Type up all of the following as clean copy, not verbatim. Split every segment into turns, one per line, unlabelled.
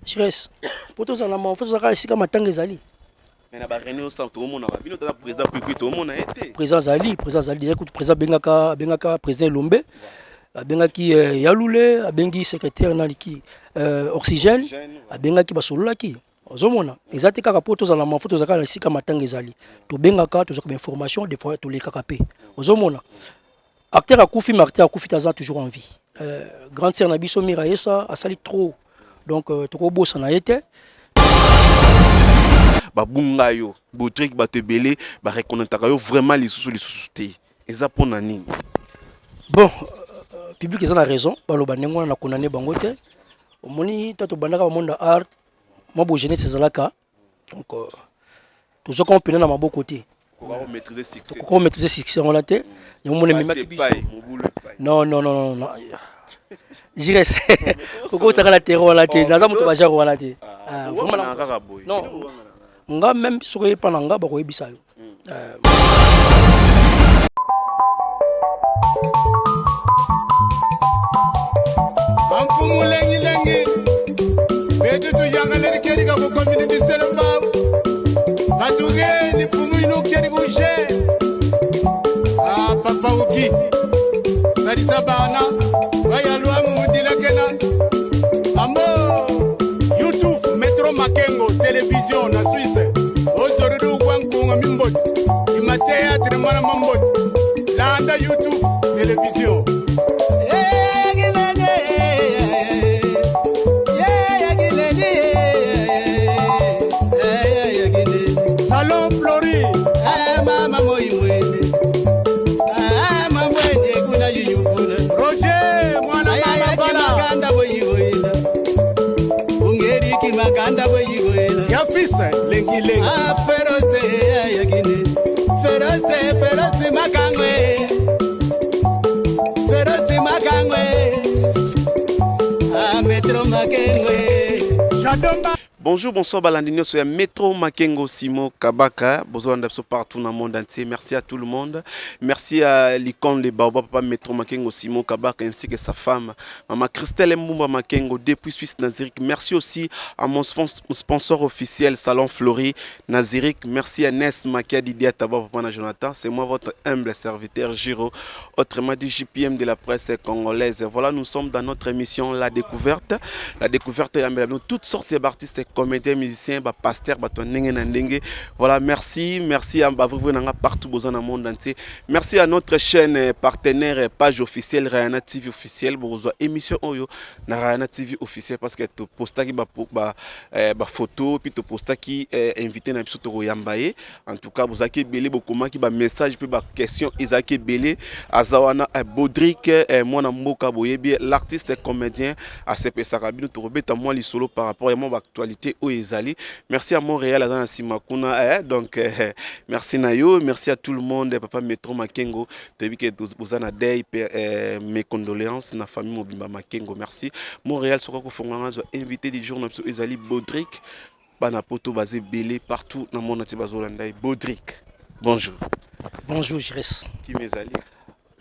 Jires po tozala na mawa fo tozalaka esika matanga ezali.
Mais na ba réunion osala tokomonaka bino tata président Kwikwi tokomona ye te.
Président azali, président azali déjà kutu président abengaka abengaka président Elombe abengaki euh, Yalule abengi secrétaire na liki euh, oxygène abengaki basololaki ozomona eza te kaka mpo tozala mafu tozalaka na esika matanga ezali tobengaka tozwaka bainformation des fois tolekaka mpe ozomona acteur akufi mais acteur akufi te aza toujours en vie euh, grande sœur na biso Mira Yesa asali trop donc euh, tokobosana ye te.
Babunga yo Baudric bato ebele ba reconnaîtraka yo vraiment lisusu lisusu te eza pona nini?
Bon euh, public eza na raison baloba ndenge wana na condamne bango te omoni ta tobandaka ba monde ya art mwa bo jeunesse ezalaka donc euh, tozwaka ngo mpena na maboko te tokoka maîtriser succès yango wana te yango mona ememaki biso non non non non jires okosaka na terrain wana te naza moto bajare wana te ah, ah, non nga meme soki oyepa na nga bakoyebisa yo euh,
Amfumu lengi lengi betu tuyangaleri keri ka kukomini biselo mbau batuge ni mfumu inu keri kushe ah papa uki salisa bana bayalwangu mudilakena ambo youtube metro makengo television na suisse ozorudu gwankunga mimboti imateatre mwana mamboti landa youtube television. Salon Flori. Roger mwana mama bala. Ya fils lengi lengi.
Ah, Feroze, ayagine. Feroze, Feroze makangwe. Feroze makangwe. Ah, Metro Makengwe.
Shadomba.
Bonjour, bonsoir balandi nyonso ya Metro Makengo Simo Kabaka, bozolanda biso partout dans le monde entier. Merci à tout le monde. Merci à l'icône de Baobab papa Metro Makengo Simon Kabaka ainsi que sa femme Maman Christelle Mbumba Makengo depuis Suisse na Zurich. Merci aussi à mon sponsor officiel Salon Fleury na Zurich. Merci à Ness Makia Didier Taba papa na Jonathan. C'est moi votre humble serviteur Giro, autrement dit JPM de la presse congolaise. Voilà, nous sommes dans notre émission La Découverte. La Découverte ya nous toutes sortes d'artistes, comédiens, musiciens, ba pasteurs, ba ndenge na ndenge. Voilà, merci, merci à ba nanga partout dans le monde entier. Merci à notre chaîne euh, partenaire euh, page officielle Rayana TV officielle bozwa émission oyo na Rayana TV officielle parce que to postaki ba ba, eh, ba photo puis to postaki eh, invité na biso to koyamba ye. En tout cas bozaki ebele bokomaki ba message puis ba question ezaki ebele aza wana eh, Baudric eh, mwana mboka boyebi l'artiste comédien asepesaka bino tokobeta mwa lisolo par rapport ya mwa ba actualité oyo ezali. Merci à Montréal aza na nsima kuna eh, donc eh, merci na yo, merci à tout le monde papa Metro Makengo toyebi ke boza na deuil eh, mes condoléances na famille mobimba Makengo merci Montréal soki akofongola nga zwa invité du jour na biso ezali Baudric bana poto baza ebele partout na monde entier bazolanda ye Baudric bonjour.
Bonjour Jires.
Kimi ezali.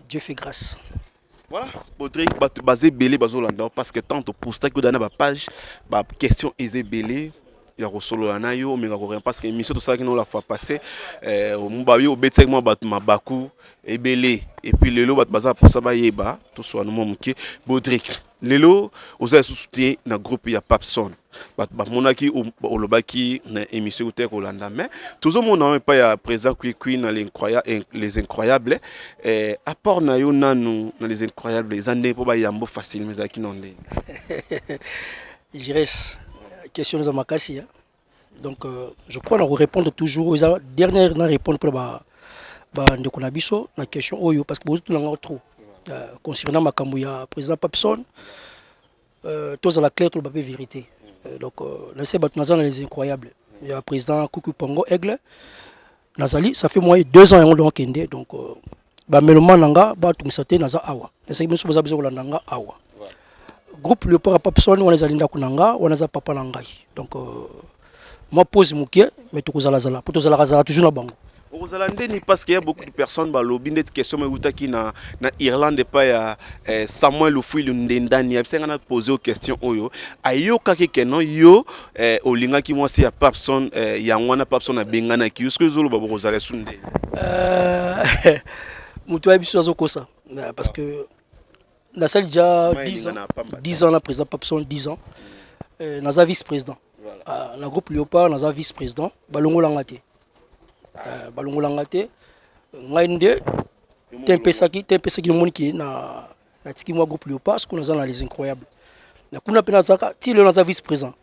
Dieu fait grâce.
Voilà, Baudric bato baza ebele bazolanda parce que tant topostaki oda na bapage baquestion eza ebele ya kosolola na yo omeka korin parce que émission tosalaki nao la fois passée eh, baye obetisaki mwa bato mabaku ebele et puis lelo bato baza mposa bayeba toswana mwa moke Baudric lelo oza lisusu te na groupe ya Papson bato bamonaki olobaki na émission ekutaki kolanda mais tozomona yo epai ya président Kwikwi na les incroyables eh, apport na yo nanu na les incroyables eza ndenge mpo bayambo facilement ezalaki na ndenge?
Jires, question eza makasi hein? Donc euh, je crois na répondre toujours eza dernière na répondre mpona ba bandeko na biso na question oyo parce que bozotuna ngo trop euh, concernant makambo ya président Papson euh, tozala clair toloba mpe vérité euh, donc euh, nase bato naza na les incroyables ya président Kuku Pongo Aigle nazali ça fait moins 2 ans yango donc kende donc euh, bameloma na nga batungisa te naza awa nasaki biso boza biso kolanda nga awa groupe Léopard ya Papson wana ezali ndako na nga wana eza papa na ngai donc euh, mwa pause moke mais tokozalazala mpo tozalaka zala toujours na bango.
Okozala ndeni parce qu'il y a beaucoup de personnes balobi ndeti question moko eutaki na Irlande epai ya Samuel Ofuilu Ndendani, ayebisaki nga na pose yo question oyo. Ayokaki ke non, yo olingaki mwasi ya Papson, yango wana Papson abenganaki yo. Soki ozoloba, bokozala esu ndeni?
Moto ayebi biso azokosa, parce que nasali déjà 10 ans, 10 ans na président Papson, 10 ans. Naza vice président. Voilà. Na groupe Léopard naza vice président. Balongolanga te, balongolanga te. Ngai nde te mpesaki te, mpesaki omoniki na natiki mwa groupe Léopard. Soki naza na Les Incroyables, na kuna mpe nazalaka ti lelo, naza vice président.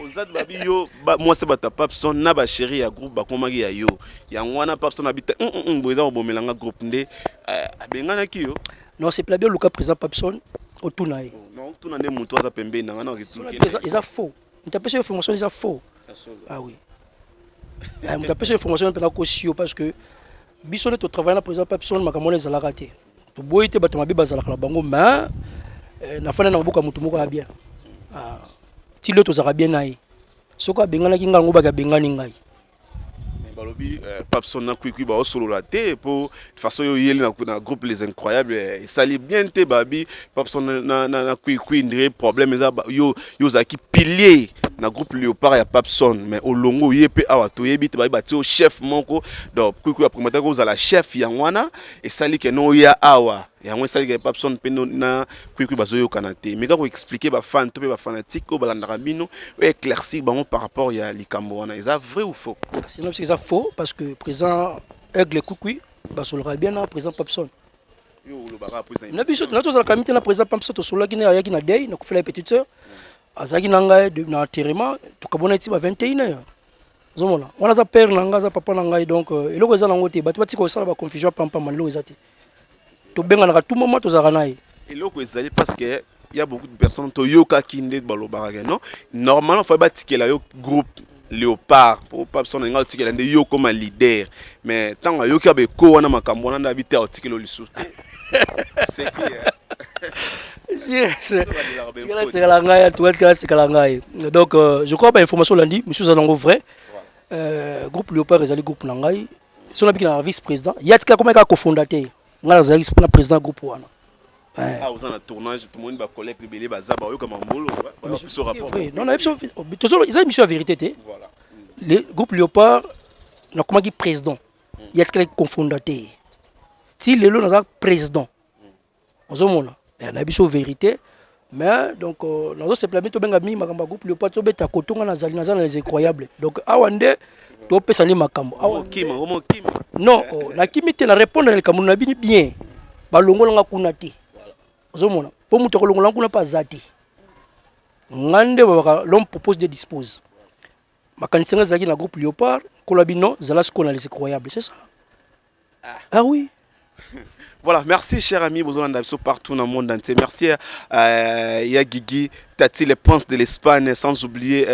Oza babi yo mwasi bato ya Papson na bachéri ya groupe bakomaki ya yo. Yango wana Papson abi te, boye eza kobomelanga groupe, nde abenganaki yo.
Non, c'est bien. Luka président Papson, otuna ye.
Non, otuna nde moto aza pembeni na nga.
Eza faux. Moto apesi yo information, eza faux. Ah oui, moto apesi yo information mpena kosi yo, parce que biso nde totravaille na président Papson, makambo wana ezalaka te. Toboyi te, bato mabe bazalaka na bango, mais nafanda na maboko ya motu moko ya bien. Ti lelo tozalaka bien na ye. Soki abenganaki ngai, yango baki abengani ngai.
Balobi Papson na Kwikwi baosolola te po façon oyo oyeli na groupe Les Incroyables esali bien te. Babi Papson na Kwikwi ndire problème eza. Yo, yo ozalaki pilier na groupe Léopard ya Papson, mais olongo oye mpe awa, toyebi te. Babi batie yo chef moko, donc Kwikwi aprometaki ozala chef. Yango wana esali ke no oya awa, yango esali ke Papson mpe na Kwikwi bazoyokana te. Mais kaka koexpliquer bafan to mpe bafanatique oyo balandaka bino, oyo éclaircir bango par rapport ya likambo wana, eza vrai ou faux?
Sinon eza faux, parce que président Aigle Kwikwi basololaka bien na président Papson. Na biso na tozalaka mi te na président Papson. Tosololaki ne, ayaki na deuil, nakufela ye petite sœur, azalaki na ngai na enterrement, tokabona ti ba 21 heures. Ozomona wana aza père na ngai, aza papa na ngai. Donc eloko eza nango te. Bato batika kosala baconfusion pampamba, eloko eza te. Tobenganaka tout moment, tozalaka na ye.
Eloko ezali parce que y a beaucoup de personnes, toyokaki nde balobaka ke non, normalement fallait batikela yo groupe Léopard po Papson alinga otikela nde yo koma leader. Mais ntango ayoki abeko wana, makambo wana nde abi te, aotikela lisusu te. C'est qui?
Tikala sekala ngai, en tout cas tikala sekala ngai. Donc je crois bainformation olandi mosusu eza nango vrai. Groupe Léopard ezali groupe na ngai. So nabiki na vice président, ye atikala komaki kaka cofondateur, ngai nazalaki mpona président groupe wana.
Ah, oza na tournage, tomoni bacollègue ebele baza bayoka mambolo biso rapport.
Non, na biso eza émission ya vérité te. Le groupe Léopard, nakomaki président, ye atikalaki cofondateur. Ti lelo naza président. Ozomona na biso vérité. Mais donc nazosepela mi tobenga mingi makambo ya groupe Léopard, tobeta kotonga. Nazali, naza na Les Incroyables. Donc awa nde topesa nde makambo awa. Non, nakimi te. Na répondre na likambo na bini bien. Balongolanga kuna te. Ozomona, mpo moto akolongolanga kuna mpe aza te. Nga nde babaka l'homme propose, Dieu dispose. Makanisi nga ezalaki na groupe Léopard, kola bino zala sikoyo na Les Incroyables, c'est ça. Ah oui.
Voilà, merci cher ami, vous en avez partout dans le monde entier. Merci ya Guigui, Tati, les princes de l'Espagne, sans oublier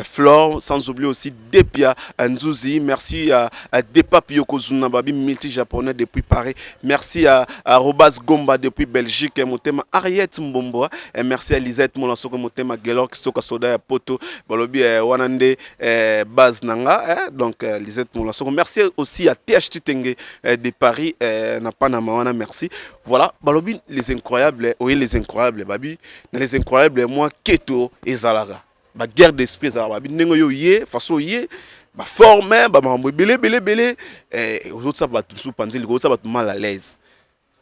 Flore, sans oublier aussi Depia Nzouzi. Merci à Depap Yokozuna Babi, multi-japonais depuis Paris. Merci à Robas Gomba depuis Belgique, Motema Ariette Mbombo. Et merci à Lisette Molasoko Motema Gelor Kisoka Soda ya Poto, Balobi Wanande base nanga, hein, donc Lisette Molasoko. Merci aussi à THT Tenge de Paris, na Panama wana, merci. Voilà, balobi Les Incroyables, oye Les Incroyables, babi na Les Incroyables moi keto ezalaka. Ba guerre d'esprit ezalaka, babi ndenge yo ye, façon ye ba forme ba mambo ebele ebele ebele, ozotisa bato mosusu panzi likolo, ozotisa bato mal à l'aise.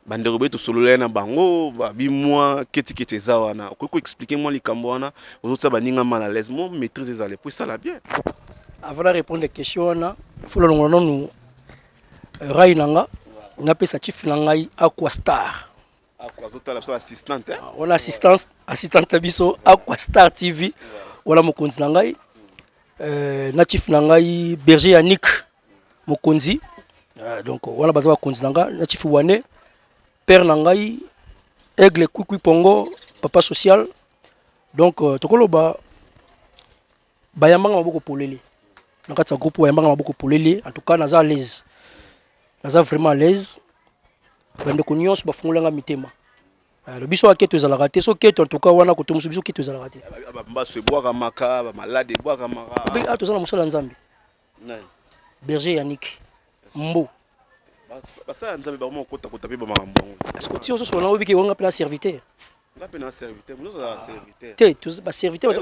Bandeko boye tosolola ye na bango, babi mwa ketiketi eza wana. Okoki koexpliquer mwa likambo wana, ozotisa baninga mal à l'aise, mo maîtrise ezala po esala bien.
Avant na répondre question wana, faut nalongola nanu rai na nga, napesa chief na ngai Aquastar.
Azotala biso, assistante.
Wana assistance, assistante na biso Aquastar TV wana, mokonzi na ngai, na chief na ngai Berger Yannick mokonzi. Donc wana baza bakonzi na nga, na chief wane, père na ngai Aigle Kwikwi Pongo, papa social. Donc tokoloba bayambanga maboko polele na kati ya groupe, bayambanga maboko polele. En tout cas naza à l'aise, naza vraiment à l'aise. Bandeko nyonso bafungolanga mitema. Biso aketo ezalaka te. So keto, en tout cas wana koto mosusu, biso keto ezalaka te.
Bambaso ebwakamaka, bamalade ebwakamaka.
Toza na mosala ya Nzambe. Berger Yannick. Mbo.
Basala Nzambe bakoma kokotakota mpe bamakambo yango.
Parce que ti ozosola na oyebiki wanga mpe na serviteur.
Nga mpe na serviteur, moto ozala serviteur.
Te, baserviteur.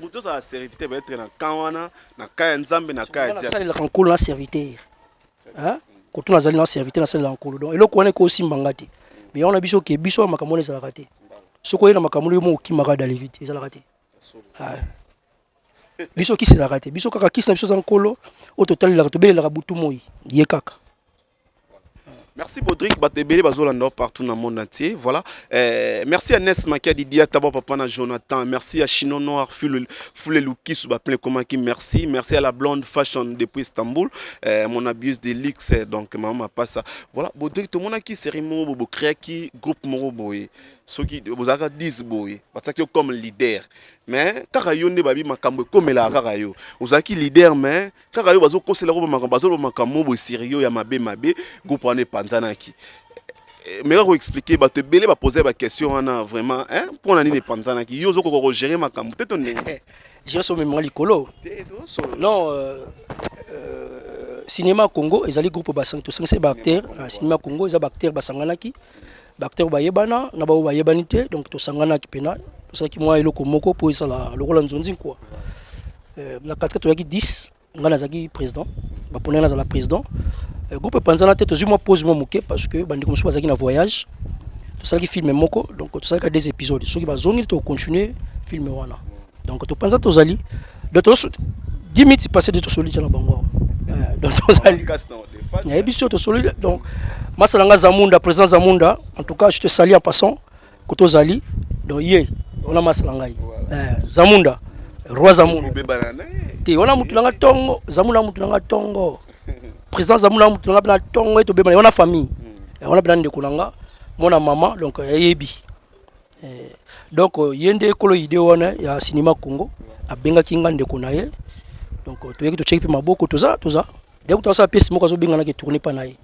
Moto ozala serviteur baetre na camp wana, na camp ya Nzambe, na camp ya diable.
Nasalelaka Nkolo na serviteur koto, nazali na serviteur, nasalelaka Nkolo. Donc eloko wana ekosimba nga te. Mais yango na biso ke biso makambo wana ezalaka te. Soki oye na makambo yo mo okimaka dalevi te, ezalaka te. Biso kisi ezalaka te. Biso kaka kisi na biso eza Nkolo oyo totalelaka, tobelelaka butu moi, ye kaka.
Merci Baudric, bato ebele bazolanda partout dans le monde entier. Voilà. Merci à Nes Makia Didia Taba Papa na Jonathan. Merci à Chino Noir Fule Fule Luki Souba plein Komaki. Merci. Merci à la Blonde Fashion depuis Istanbul. Mon abuse de luxe donc maman pas ça. Voilà, Baudric, tout le monde qui série mo bobo créé qui groupe mo boye. Soki bozalaka 10 boye, batiaki yo comme leader. Mais kaka yo nde babi makambo ekomela kaka yo. Ozalaki leader, mais kaka yo bazokosela ko makambo, bazoloba makambo boye sérieux ya mabe mabe, groupe wana epanzanaki. Mais kaka koexpliquer bato ebele bapose baquestion wana vraiment, hein, mpona nini epanzanaki? Yo ozokoka kogérer makambo te to ndenge?
Gérer omemanga likolo. Non, Cinéma Congo ezali groupe tosangisi baacteur. Cinéma Congo eza baacteur basanganaki, baacteur bayebana na bao bayebani te. Donc tosanganaki mpena, tosalaki mwa eloko moko mpo esala lokola nzonzi quoi. Na katikati toyaki 10, ngai nazalaki président, bapona nazala président. Groupe epanzana te, tozwi mwa pause mwa moke parce que bandeko mosusu bazalaki na voyage. Tosalaki film moko, donc tosalaki des épisodes. Soki bazongi, tocontinue film wana. Donc topanza, tozali, donc 10 minutes passé de tosoli tia na bango. Donc tozali, nayebi so tosoli. Donc masala nga Zamunda, président Zamunda, en tout cas je te salue en passant ko tozali. Donc ye wana masala ngai Zamunda, roi Zamunda te, wana mutu nanga ntongo. Zamunda mutu nanga ntongo, président Zamunda mutu nanga mpena ntongo ye. Tobebana wana famille wana mpena ndeko na nga, mwana mama. Donc ayebi. Donc ye nde ekolo idée wana ya Cinéma Congo, abengaki nga ndeko na ye. Donc toyaki, totiaki mpe maboko, toza dès que tosala pièce moko, azobenganaki tourne mpa na ye.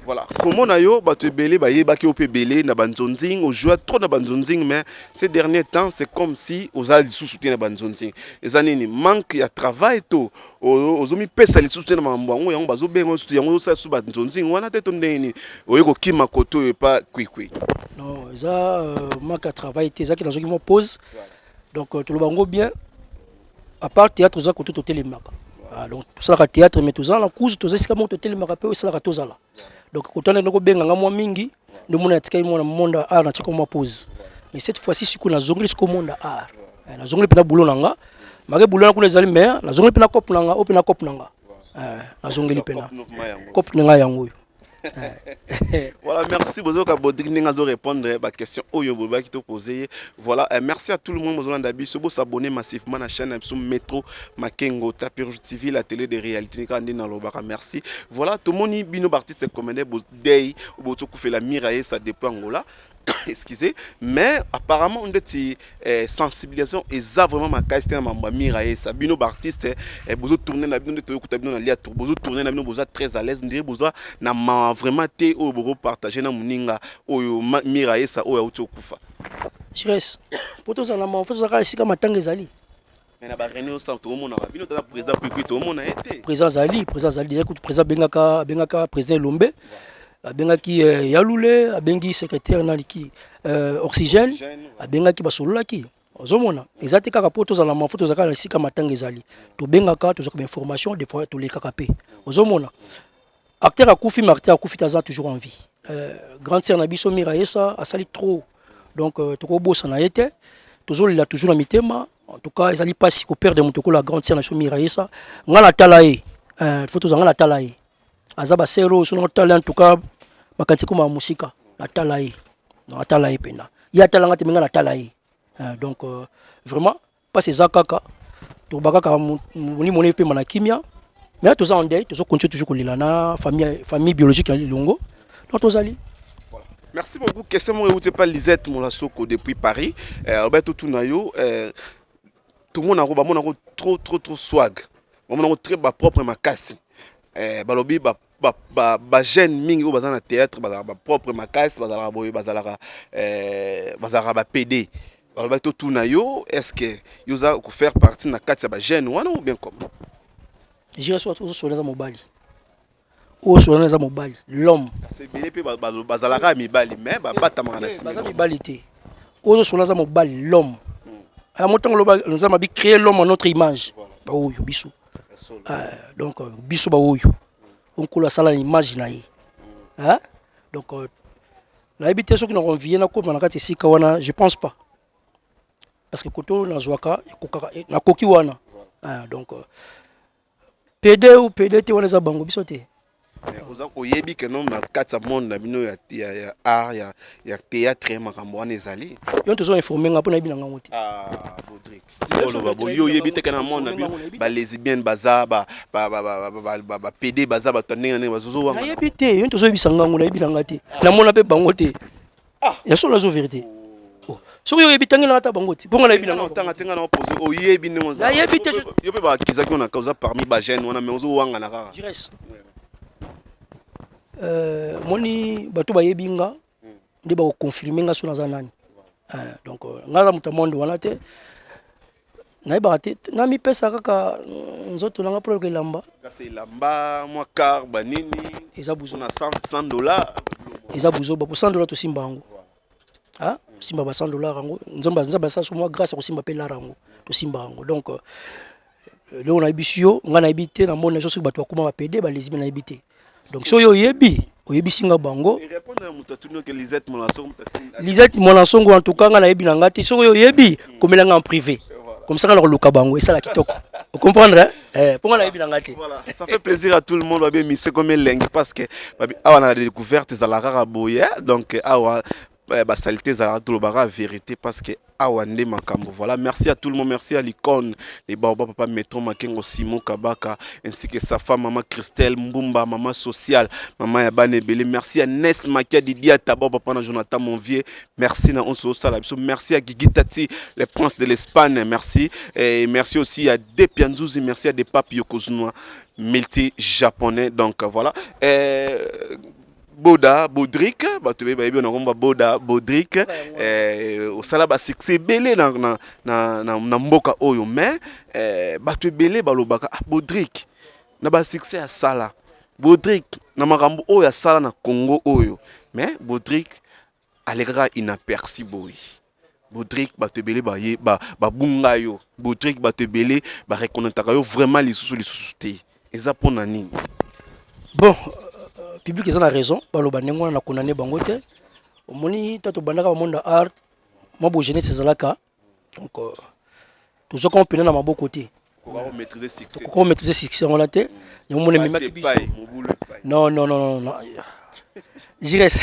Voilà, komona yo, bato ebele bayebaki yo mpe ebele na banzonzing, ojoua trop na banzonzing, mais ces derniers temps c'est comme si oza lisusu te na banzonzing. Eza nini? Manque ya travail to ozomipesa lisusu te na makambo yango, yango bazobenga lisusu, yango ozosala lisusu banzonzing wana te, to ndenge nini oye kokima kote oyo epa kwikwi?
Non, eza manque ya travail te, ezaki nazwaki mwa pause. Donc toloba yango bien, à part théâtre oza kote totelemaka. Ah, donc tosalaka théâtre, mais toza na kuzu, toza esika moko totelemaka mpe oyo esalaka tozala. Donc kotanda ndeko obenganga mwa mingi nde omona natikali mwana monde ya art, natika mwa pause. Mais cette fois-ci sikoyo nazongeli sikoyo monde ya art. Nazongeli mpena boulot na nga make boulot na kuna ezali, mais nazongeli mpena cope na nga oyo, mpena cope na nga. Nazongeli mpena cope na nga yango oyo.
Voilà, merci. Bozoka Baudric ndenge azo répondre ba question oyo bolobaki to poser ye. Voilà, merci à tout le monde bozolanda biso. Bo s'abonner massivement na chaîne na biso Metro Makengo Tapir TV, la télé de réalité kaka nde nalobaka. Merci. Voilà, tomoni bino baartiste comédien dei botokufela Mira Yesa depuis Angola, excusez, mais apparemment ndeti sensibilisation eza vraiment makasi te na mambo ya Mira Yesa. Bino baartiste bozotourne na bino nde toyokuta bino na lia tour, bozotourne na bino, boza très à l'aise, ndire boza na mawa vraiment te oyo bokopartage na moninga oyo Mira Yesa oyo auti okufa.
Jires, po tozala na mawa, fo tozala kaka esika matanga ezali.
Mais na baréunion osala, tokomonaka bino tata président Kwikwi, tokomona ye te.
Président azali, président azali déjà. Kutu président abengaka président Elombe, abengaki Yalule, abengi secrétaire naliki Oxygène, abengaki, basololaki. Ozomona eza te kaka mpo tozala na fo tozala kaka na esika matanga ezali. Tobengaka, tozwaka bainformation, des fois tolekaka mpe. Ozomona acteur akufi, mais acteur akufi te, aza toujours en vie. Grande sœur na biso Mira Yesa asali trop, donc tokobosana ye te, tozolela toujours na mitema. En tout cas ezali mpasi koperdre moto lokola grande sœur na biso Mira Yesa. Nga natala ye, faut tozala, nga natala ye, aza basere oyo so natala, en tout cas makanisi ekóma mosika. Natala ye, natala ye mpena, ye atalanga te, me nga natala ye. Donc vraiment mpasi eza kaka, toba kaka molimo ne epema na kimia. Mais toza en deuil, tozocontinue toujours kolela na famille, famille biologique ya Elongo. Donc tozali.
Merci beaucoup. Question moko euti pa Lisette Molasoko depuis Paris. Roberto Tunayo, tout le monde a bamona trop trop trop swag. Bamona très ba propre makasi. Balobi ba jeune mingi oyo baza na théâtre bazalaka ba propre makasi, bazalaka boye, bazalaka ba PD. Balobaki totuna yo, est-ce que yo oza kofaire partie na kati ya ba jeune wana ou bien comment?
Jira so ozosola, eza mobali. Oyo solana eza mobali, l'homme.
Kasi ebele mpe bazalaka ya mibali, mais babatamaka na nsima.
Baza mibali te. Oyo solana aza mobali, l'homme. Aya ntango loba Nzambe abi créer l'homme en notre image, baoyo biso. Donc biso baoyo Nkolo asala na image na ye. Ah? Donc nayebi te soki nakonvie nakoma na kati esika wana, je pense pas, parce que koto oyo nazwaka ekokaka, nakoki wana. Ah, donc PD ou PD te, wana eza bango, biso te.
Mais oza koyebi ke no na kati ya monde na bino ya art, ya théâtre, makambo wana ezali?
Yo tozo informe nga mpo nayebi na ngango te.
Ah, Baudric, oloba boye, yo oyebi te ke na monde na bino balesbienne baza, bapd baza, bato ya ndenge na ndenge bazozowanga?
Nayebi te. Yo tozoyebisa ngango, nayebi na nga te, namona mpe bango te. Ya solo, azo vérité. Oh, soki oyebi, tangelanga ata bango te, mponga nayebi na ngango.
Otanga te, nga na opose, oyebi ndenge oza.
Nayebi te.
Yo mpe bakizaki yo na oza parmi bajeune wana, mais ozowangana kaka.
Jires, moni bato bayebi nga nde bakoconfirme nga so naza nani. Donc nga aza moto ya monde wana te, nayebaka te, namipesa kaka nzoto nanga mpona elamba.
Kasi elamba mwa car banini.
Eza buzo.
Na 100 $.
Eza buzoba, po 100 $ tosimba yango. Ah, tosimba ba 100 $ yango. Nzambe asala so mwa grâce ya kosimba mpe lara yango, tosimba yango. Donc lelo nayebisi yo, ngai nayebi te na monde na biso soki bato bakóma bapd, balesbienne, nayebi te. Donc soki oyebi, oyebisi nga bango.
Répondre na moto atuni oke Lisette Molaso, moto atuni.
Lisette Mwanasongo, en tout cas nga nayebi na nga te. Soki oyebi, komela nga en privé, comme ça nga na koluka bango, esala kitoko, ocomprendre, hein? Eh, mpo nga nayebi na nga te.
Voilà, ça fait plaisir à tout le monde. Babi mise comme elengi, parce que babi awa na découverte ezalaka kaka boye. Donc awa basalité ezalaka, tolobaka vérité, parce que awa nde makambo. Voilà, merci à tout le monde, merci à l'icône les baoba, papa Metro Makengo Simon Kabaka, ainsi que sa femme, maman Christelle Mbumba, maman sociale, maman ya bana ebele. Merci à Nes Makia Didia Tabo, papa na Jonathan, mon vieux. Merci na onso osala biso. Merci à Gigi Tati, le prince de l'Espagne, merci. Et merci aussi à Depianzuzi, merci à Depap Yokozuna multi japonais. Donc voilà, Boda Baudric, bato bayebi na komba Boda Baudric, osala basuccès ebele na mboka oyo, mais bato ebele balobaka: ah, Baudric na basuccès asala, Baudric na makambo oyo asala na Congo oyo, mais Baudric alekaka inaperçu boye. Baudric, bato ebele baye babunga yo. Baudric, bato ebele bareconnaîtraka yo vraiment lisusu te. Eza mpona nini?
Bon, public eza na raison baloba ndenge wana, nakondane bango te. Omoni, ta tobandaka bamonde ya art, mwa bo jeunesse ezalaka, donc tozwaka mpena na maboko te.
Koka succès.
Tokoka maîtriser succès wana te, yango mona ememaki biso.
Mobulu epai.
Non, non, non, non, Jires,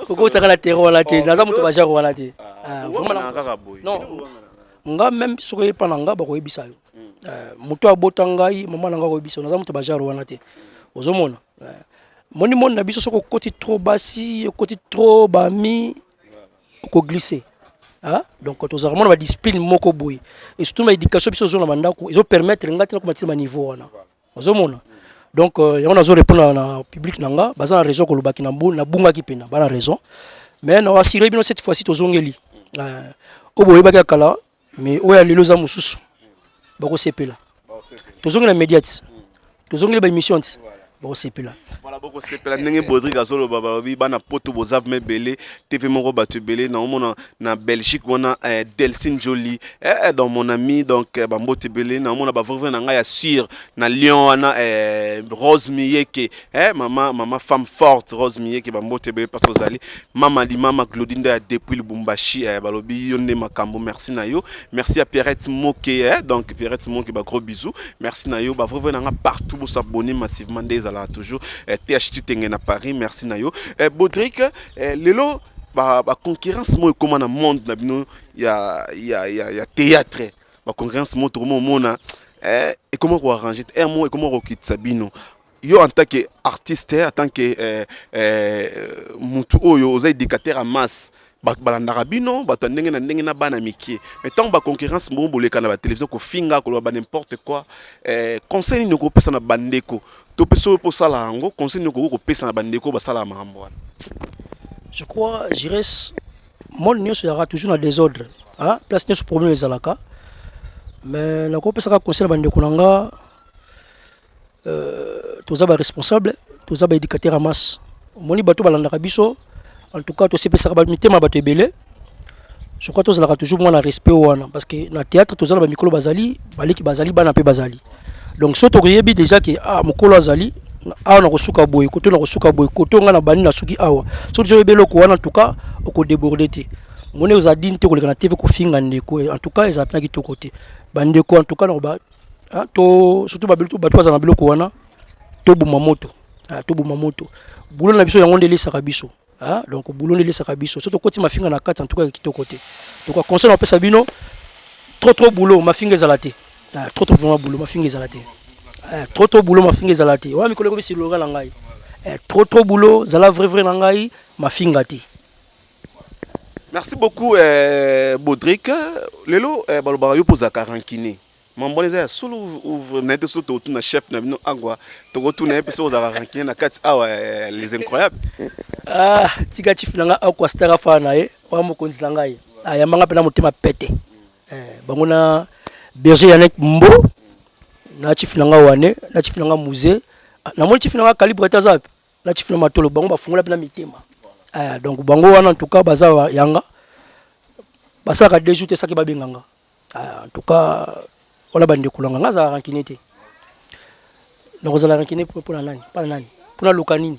kokotaka na terrain wana te, naza moto bagenre wana te. Ah, vraiment.
Owangana kaka boye.
Non, nga même soki oyepa na nga, bakoyebisa yo. Moto abota ngai, mama na nga, akoyebisa yo, naza moto bagenre wana te. Ozomona, moni moni na biso, soki okoti trop basi, okoti trop bami, okoglisse. Ah, donc tozalaka mona badiscipline moko boye, et surtout baéducation biso ozonga na bandako, ezopermettre nga te nakoma tina baniveau wana. Ozomona, donc yango nazo répondre na public na nga, baza na raison kolobaki nabungaki mpena, ba na raison. Mais na assuré bino, cette fois-ci tozongeli oyo boyebaki ya kala, mais oyo ya lelo eza mosusu, bakosepela. Tozongeli na média ti, tozongeli baémission ti, bakosepela.
Voilà, bokosepela ndenge Baudric azoloba. Balobi bana Poto boza vraimen ebele, TV moko bato ebele naomona na Belgique wana, Delcine Joli, donc mon ami, donc bambote ebele. Naomona bavrai na ngai ya sur na Lyon wana, Rose Miyeke, mama, mama femme forte Rose Miyeke, bambote ebele parce ozali mama limama Claudine ya depuis Lubumbashi, balobi yo nde makambo. Merci na yo, merci à Pierrette Moke, donc Pierrette Moke, ba gros bisous, merci na yo. Bavrai na nga partout, bosabonner massivement nde ezalaka toujours. THT Tenge na Paris, merci na yo. Baudric, lelo baconcurrence moko ekóma na monde na bino ya théâtre, baconcurrence moko tokoma omona, ekóma koarrange te, aire moko ekóma kokitisa bino. Yo en tant que artiste, en tant que mutu oyo oza éducateur ya masse, bato balandaka bino, bato ya ndenge na ndenge na bana mike, mais ntango baconcurrence bongo boleka na batelevizio kofinga, koloba ba n'importe quoi, conseil nini okopesa na bandeko to mpe soki mpo osala yango, conseil nini okoki kopesa na bandeko basalaka makambo wana?
Je crois, Jires, monde nyonso ezalaka toujours na désordre, hein? Place nyonso problème ezalaka, mais nakopesaka conseil na bandeko na nga, toza baresponsable. Toza baéducateur ya masse. Omoni, bato balandaka biso, en tout cas tosepesaka mitema bato ebele. Je crois tozalaka toujours mwana respect wana, parce que na théâtre toza na bamikolo, bazali baleki, bazali bana mpe bazali. Donc so tokoyebi déjà ke, ah, mokolo azali awa na kosuka boye, koto na kosuka boye, koto nga na bandi na suki awa. Soki oyebi eloko wana, en tout cas okodéborde te. Moni oza dine te koleka na TV kofinga ndeko. En tout cas ezala mpena kitoko te, bandeko. En tout cas nakoba to surtout bato bazala na biloko wana, toboma moto, toboma moto. Boulot na biso yango nde elesaka biso. Donc boulot nde elesaka biso. So tokoti mafinga na kati, en tout cas kitoko te. Donc conseil na opesa bino, trop trop boulot, mafinga ezala te. Trop trop vraiment boulot, mafinga ezala te. Trop trop boulot, mafinga ezala te. Wana mikolo ekomi slogan na ngai: trop trop boulot, zala vrai vrai na ngai, mafinga te.
Merci beaucoup, Baudric. Lelo balobaka yo mpo ozalaka rancunier. Mambwana eza ya solo? Na te, so tokotuna chef na bino agwa, tokotuna ye mpe soki ozalaka rancunier na kati awa, Les Incroyables.
Ah, tika chief na nga akwa star, afaa na ye wana, mokonzi na ngai ayambanga mpena motema pete. Bango na berger Yanek Mbo na chief na nga wane, na chief na nga Musée, namoni chief na nga Calibre te, aza na chief na Matolo. Bango bafungola mpena mitema. Donc bango wana, en tout cas baza yanga, basalaka 2 jours te saki babenganga. En tout cas wana bandeko na nga, nga azala rancunier te. Nakozala rancunier mpona nani? Mpona nani? Mpona luka nini?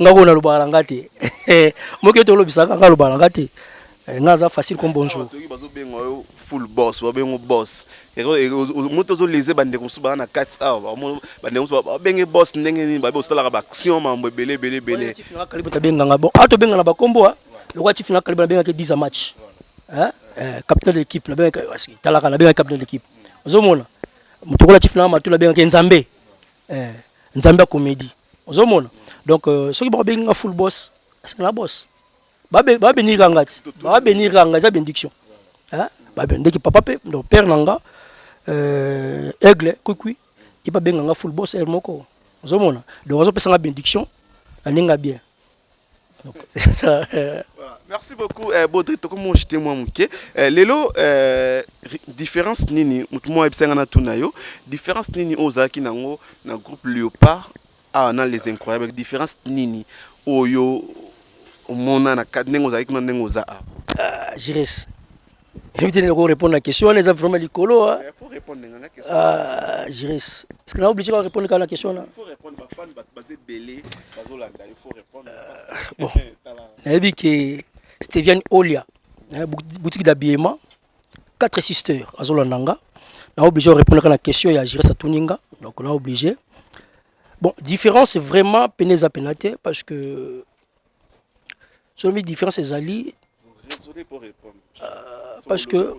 Nga koyo nalobaka na nga te. Moki ete olobisaka nga, alobaka na nga te. Nga aza facile comme bonjour.
Bazobenga yo full boss, babengo boss. Moto ozolese bandeko mosusu baa na kati awa, bandeko mosusu babenge boss ndenge nini? Babe osalaka baaction, mambo ebele ebele ebele.
Kalibo tabenganga bon, a tobengana bakombo lokwa. Chief na Kalibo nabengaki 10 a match, capitaine de l'équipe nabengaki, talaka, nabengaki capitaine de l'équipe. Ozomona moto kola chief na Matolo, nabengaki Nzambe, Nzambe ya comédie. Ozomona, donc soki bakobengi nga full boss, est-ce que na boss babénir nga ti babénir nga, eza bénédiction. Ndeki papa mpe, donc père na nga Aigle Kwikwi, ye babenga nga full boss aire moko. Ozomona, donc azopesa nga bénédiction na ndenge ya bien.
Donc, ça, voilà. Merci beaucoup, Baudry. Tokomi oshite mwa moke. Lelo différence nini, motu moko ayebisanga na tuna yo, différence nini oyo ozalaki nango na groupe Léopard awa na Les Incroyables? Différence nini oyo omona na ndenge ozalaki kuna, ndenge oza awa?
Jires, yebi te nini répondre na question wana, eza vraiment likolo.
Faut répondre na question.
Jires, est-ce que na obligé ka répondre kaka na question wana?
Faut répondre, bafan bato baza ebele bazolanda, il faut répondre.
Bon, nayebi ke Stevian Olia, boutique d'habillement Quatre Sisters, azolanda nga. Na obligé répondre kaka na question ya Jires atuni nga, donc na obligé. Bon, différence vraiment pene eza pena te, parce que soki différence ezali, parce que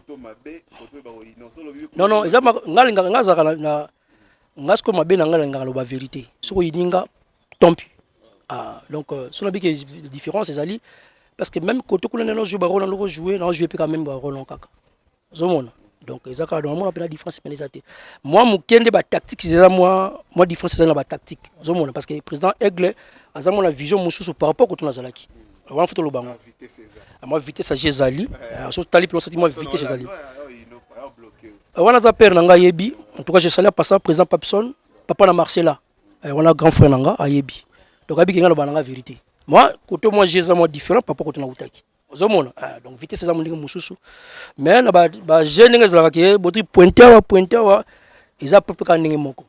non, non, eza nga alingaka, nga azalaka na nga sikoyo mabe na nga, alingaka loba vérité. Soki oyini nga, tant pis. Ah, donc soki nabi ke différence ezali, parce que même côté kuna nde najoue barôle, naloko joue, najoue mpe quand même barôle kaka. Ozomona, donc eza kaka, donc amona mpena différence pene eza te. Mwa moke nde batactique eza, mwa différence eza na batactique. Ozomona, parce que président Aigle aza mona vision mosusu par rapport koto nazalaki wana. Fo toloba ngo, mwa vitesse age ezali. So totali mpe osati mwa vitesse ezali wana. Aza père na ngai, ayebi. En tout cas je salue passa président Papson, papa na Marcela wana, grand frère na nga, ayebi. Donc ayebi ke ngai aloba na nga vérité. Moi côté moi eza mwa différent papa koto nautaki. Ozomona, donc vitesse eza ndenge mosusu, mais na bajeune ndenge ezalaka ke botri pointe awa, pointe awa, eza pepe kaka ndenge moko.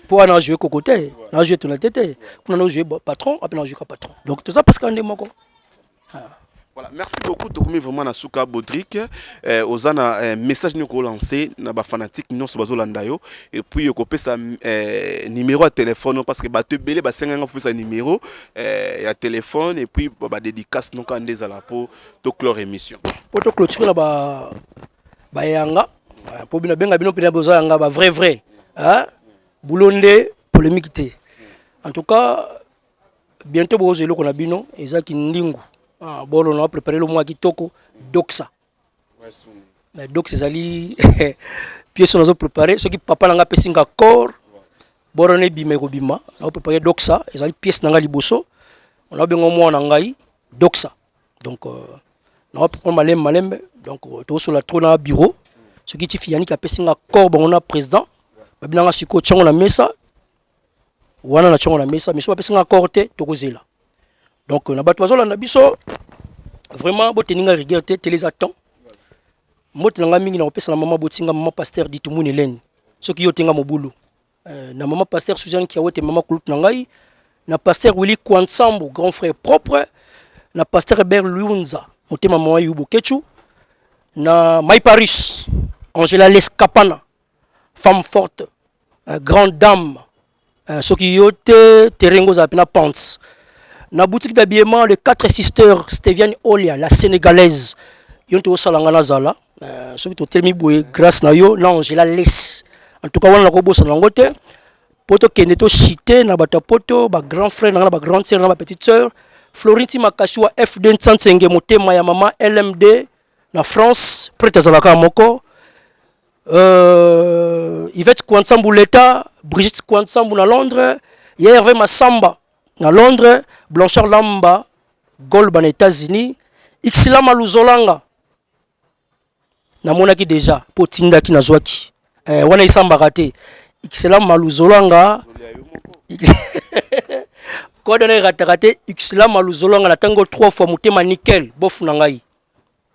Mpo wana najoue koko te, najoue tonalité te kuna, najoue patron ape, najoue ka patron, donc toza presque ndenge moko.
Voilà, merci beaucoup. Tokomi vraiment na suka, Baudric. Oza na message nini kolancer na ba fanatique nyonso bazolanda yo? Et puis okopesa numéro ya téléphone, parce que bato ebele basenganga kopesa numéro ya téléphone, et puis ba dédicace nonka nde ezala po to clore émission.
Po to clôture na ba bayanga, po bino benga bino mpena boza yanga ba vrai vrai, hein? Boulot nde polémique te. En tout cas bientôt bokozwa eloko na bino, ezaki ndingu. Ah, bolo na préparé lo mwa kitoko doxa. Na doxa ezali pièce nazo préparé. Soki papa na nga apesi nga corps, boro na ebima, ekobima. Nao préparé doxa, ezali pièce na nga liboso, ona benga mwana ngai doxa. Donc nao préparé malembe malembe. Donc tokosola trop na bureau. Soki ti Yannick apesi nga corps, bango na président babinanga sikoyo, tiango na mesa. Wana na tiongo na mesa, mais soki bapesi nga accord te, tokozela. Donc na bato bazolanda biso, vraiment boteni nga rigueur te, tele eza temps. Mbote na nga mingi na kopesa na mama botinga, mama pasteur Ditumuni Hélène, soki yo tenga mobulu, na mama pasteur Suzanne Kiawete, mama kulutu na ngai, na pasteur Willy Kwansambu, grand frère propre, na pasteur Herbert Lunza, motema mama Yubo Kechu, na Mai Paris, Angela Lescapana, femme forte, grande dame, soki yo te, terengo ozala mpena pante. Na boutique d'habillement les quatre sisters, Steviane Olia, la Sénégalaise, yo nte osala nga nazala, soki totelemi boye, grâce na yo na Angela Les. En tout cas wana nakobosana yango te. Mpo tokende tochite na bato ya poto, bagrand frère na nga na bagrande sœur na bapetite sœur, Florinti Makasi wa FD Nsansenge, motema ya mama LMD na France, prêtre azalaka moko, Yvette Kwansambu Leta, Brigitte Kwansambu na Londres, ye Hervé Masamba na Londres, Blanchard Lamba Golba na États-Unis, Xilama Luzolanga namonaki déjà mpo tindaki nazwaki, wana esambaka te. Xilama Luzolanga, code wana erataka te. Xilama Luzolanga na ntango trois fois, motema nickel bofu na ngai,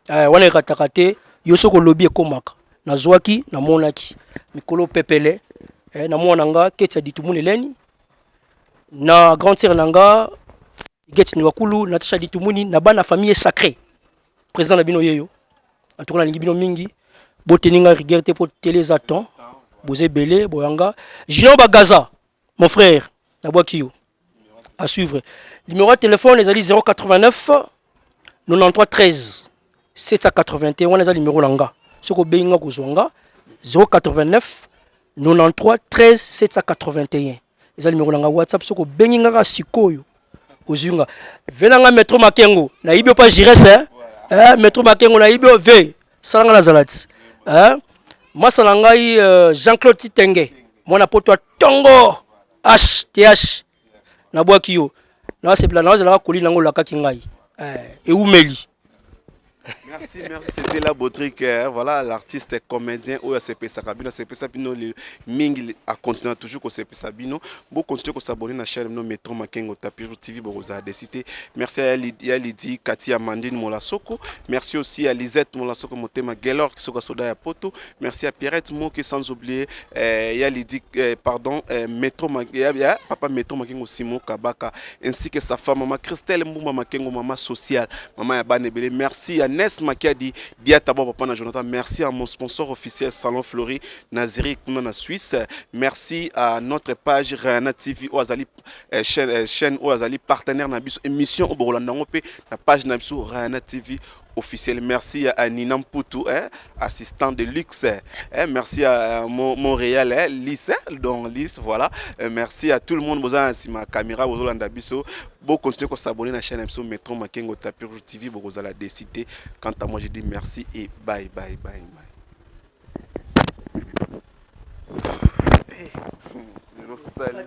wana erataka te. Yo soki olobi ekomaka. Nazwaki, namonaki mikolo pepele, na mwana nga keti ya Ditumuni Eleni, na grande sœur na nga Geti Niwakulu, Natasha Ditumuni, na bana famille sacré, président na bino yeyo. En tout cas nalingi bino mingi, boteni nga rigueur te mpo tele eza temps, boza ebele boyanga. Junior Bagaza, mon frère, nabwaki yo. À suivre, numéro ya téléphone ezali 089 93 13 781. Wana eza numéro na nga, soki obengi nga kozwa nga. 089 93 13 781 eza numéro na nga WhatsApp. Soki obengi nga kaka sikoyo, ozwi nga. Ve na nga Metro Makengo, nayibi yo pa Jires, eh? Eh, Metro Makengo, nayibi yo ve, sala nga nazala ti, eh? Masa na ngai, Jean-Claude Titenge, mwana poto ya tongo hth, nabwaki yo. Nasepela, nazalaka koli nango, olakaki ngai, ewumeli.
Merci, merci. C'était la Baudric. Voilà, l'artiste comédien oyo asepesaka bino, asepesa bino mingi, a continuer toujours kosepesa bino. Bo continuer s'abonner na chaîne no Metro Makengo Tapis TV, bokozala décidé. Merci à Lydie Kati Amandine Molasoko. Merci aussi à Lisette Molasoko Motema Gelor Kisoka Soda ya Poto. Merci à Pierrette Moke, sans oublier ya Lydie, pardon, Metro ya, ya papa Metro Makengo Simon Kabaka ainsi que sa femme maman Christelle Mbumba Makengo, maman sociale, maman ya Banebele. Merci à Nes Makiadi Diatabo, papa na Jonathan. Merci à mon sponsor officiel Salon Fleury Naziri kuna na Suisse. Merci à notre page Rana TV oyo azali chaîne oyo azali partenaire na biso émission oyo bokolanda yango mpe na page na biso Rana TV officiel. Merci à Nina Mputu, hein, assistant de luxe. Hein, merci à Montréal, hein, Lys, hein, donc Lys, voilà. Merci à tout le monde. Boza na caméra, bozolanda biso. Bo continuer à s'abonner à la chaîne biso Metro Makengo Tapis Rouge TV, bozala décidé. Quant à moi, je dis merci et bye bye bye bye. Salut.